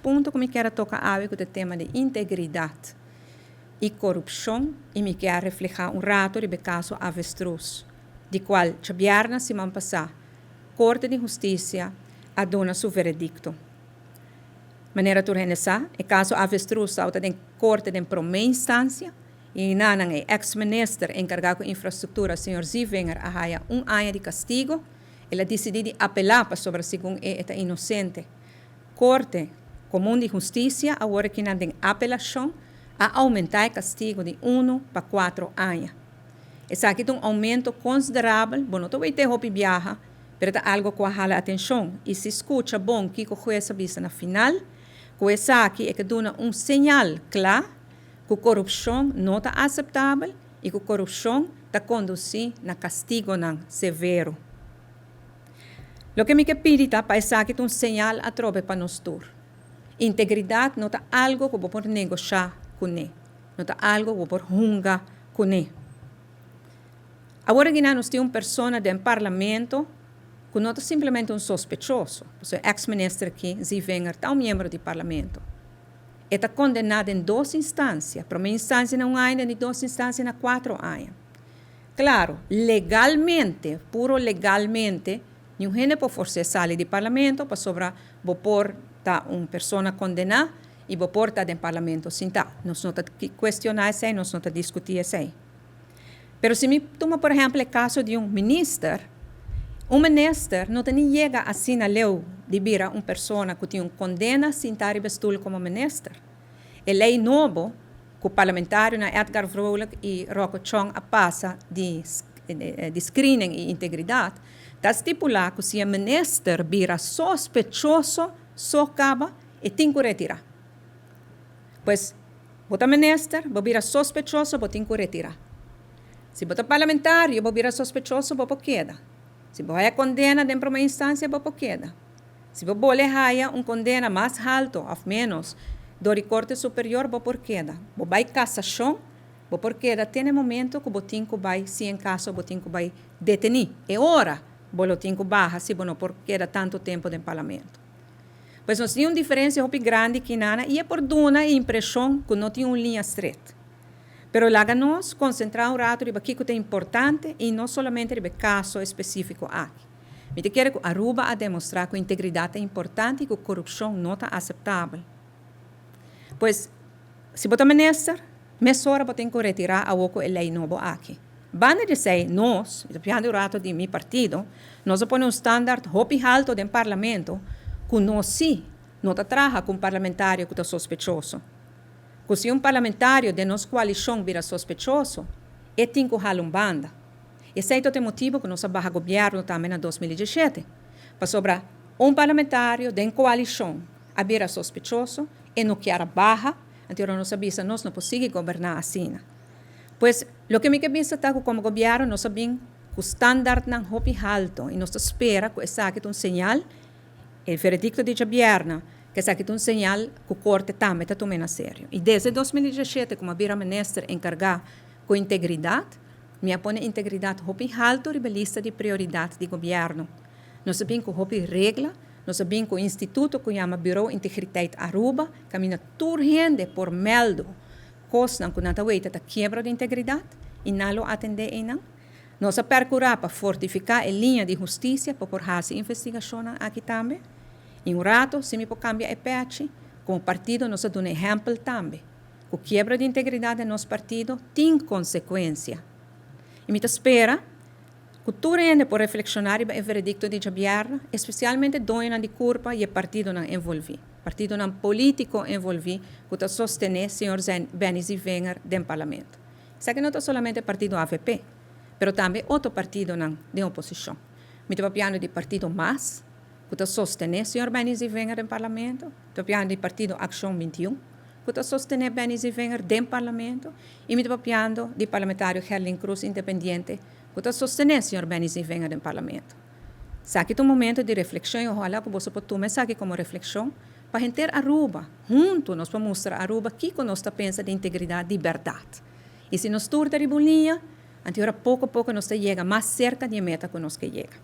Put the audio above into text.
punto ku mi kier a toka awe ku ta e tema di integridat i korupshon i mi kier reflehá un rato riba e kaso Avestruz, di kual djabièrnè siman pasá Korte di Hustisia a duna su veredikto. Manera tur hende sa, e kaso Avestruz tabata den korte den promé instansia i enanan e eks minister enkargá ku infrastruktura señor Zievinger a haya un aña di kastigo. El a disidí di apelá pasobra segun e e ta inosente. Korte Komun di Hustisia awor akinan den apelashon a oumentá e kastigo di unu pa kuatro aña. Esaki ta un oumento konsiderabel, bo no ta wete hopi biaha, pero ta algo ku a hala atenshon i si skucha bon kiko hues a bisa na final, ku esaki e ke duna un señal kla ku korupshon no ta aseptabel i ku korupshon ta kondusí na kastigonan severo. Loke mi ke pidi ta pa esaki ta un señal atrobe pa nos tur. Integridat no ta algo ku bo por negoshá kuné, no ta algo ku bo por hunga kuné. Awor aki nos tin un persona den parlamento ku no ta simplemente un sospechoso, pasobra e eks minister aki, Zievinger, ta un miembro di parlamento. E ta kondená den dos instansia, promé instansia na un aña, den di dos instansia na kuatro aña. Klaro, legalmente, puro legalmente, niun hende por fors'é sali di parlamento pasobra bo por ta un persona kondená i bo por ta den parlamento sintá. Nos no ta kuestioná esei, nos no ta diskutí esei. Pero si mi tuma por ehèmpel e kaso di un minister, un minister no ta ni yega asina leu di bira un persona ku tin un kondena sintá riba e stul komo minister. E lei nobo ku parlamentarionan Edgar Vrolijk i Rocco Chong a pasa di di screening i integridat ta stipulá ku si e minister bira sospechoso so kaba e tin ku retirá. Pues bo ta minister, bo bira sospechoso, bo tin ku retirá. Si bo ta parlamentario, bo bira sospechoso, bo por keda. Si bo haya kondena den promé instansia, bo por keda. Si bo bole haya un kondena mas halto òf ménos dor di Korte Superior, bo por keda. Bo bai kasashon, bo por keda te na e momento ku bo tin ku bai, si en kaso bo tin ku bai detení. E ora bo lo tin ku baha si bo no por keda tantu tempu den parlamento. Pues nos tin un diferencia hopi grandi kinana y e por duna e impresion cu no tin un liña stret. Pero laga nos concentra un rato riba kico ta importante y no solamente riba e caso especifico aki. Mi ta kere cu Aruba a demostra cu integridad ta importante y cu corupcion no ta aceptabel. Pues, si bo ta minister, mesora bo tin cu retira awo cu e ley nobo aki. Banda di esei, nos, mi ta piandi un rato di mi partido, nos a pone un standaard hopi halto den parlamento ku nos si no ta traha ku un parlamentario ku ta sospechoso. Ku si un parlamentario den nos koalishon bira sospechoso, e tin ku hala un banda. Esei ta e motibu ku nos a baha gobièrnu tambe na 2017, pasobra un parlamentario den koalishon a bira sospechoso, e no kier a baha, anto ora nos a bisa nos no por sigui goberná asina. Pues, loke mi ke bisa ta ku komo gobièrnu nos a bin ku standaardnan hopi halto i nos ta spera ku esaki ta un señal, e veredikto di djabièrnè, ku esaki ta un señal ku korte tambe ta tum'é na serio. I desde 2017 ku mi a bira minister enkargá ku integridat, mi a pone integridat hopi halto riba e lista di prioridat di gobièrnu. Nos a bin ku hopi regla, nos a bin ku un instituto ku yama Bureau Integriteit Aruba, kaminda tur hende por mèldu Kosnan ku nan ta weita ta kiebra di integridat i nan lo atendé einan. Nos a perkurá pa fortifiká e liña di hustisia pa por hasi investigashonnan aki tambe. I un rato, si mi por kambia e pechi, komo partido nos a duna ehèmpel tambe ku kiebra di integridat den nos partido tin konsekuensia. I mi ta spera ku tur hende por reflekshoná riba e veredikto di djabièrnè, espesialmente doñonan di kurpa i e partidonan envolví. Partidonan politico envolvi cu ta sostene señor Benny Zievinger den parlamento. Esaki no ta solamente partido avp, pero tambe otro partidonan den oposicion. Mi ta papiando di partido mas, cu ta sostene señor Benny Zievinger den parlamento, mi ta papiando di partido Accion 21, cu ta sostene Benny Zievinger den parlamento, y mi ta papiando di parlamentario Gerlin Croes independiente, cu ta sostene señor Benny Zievinger den parlamento. Esaki ta un momento di reflexion y ohala cu boso por tuma esaki como reflexion pa henter Aruba. Hunto nos por mustra Aruba kico nos ta pensa di integridad di berdad. Y si nos tur ta riba un liña, anto ora poco poco nos ta yega mas cerca di e meta cu nos ke yega.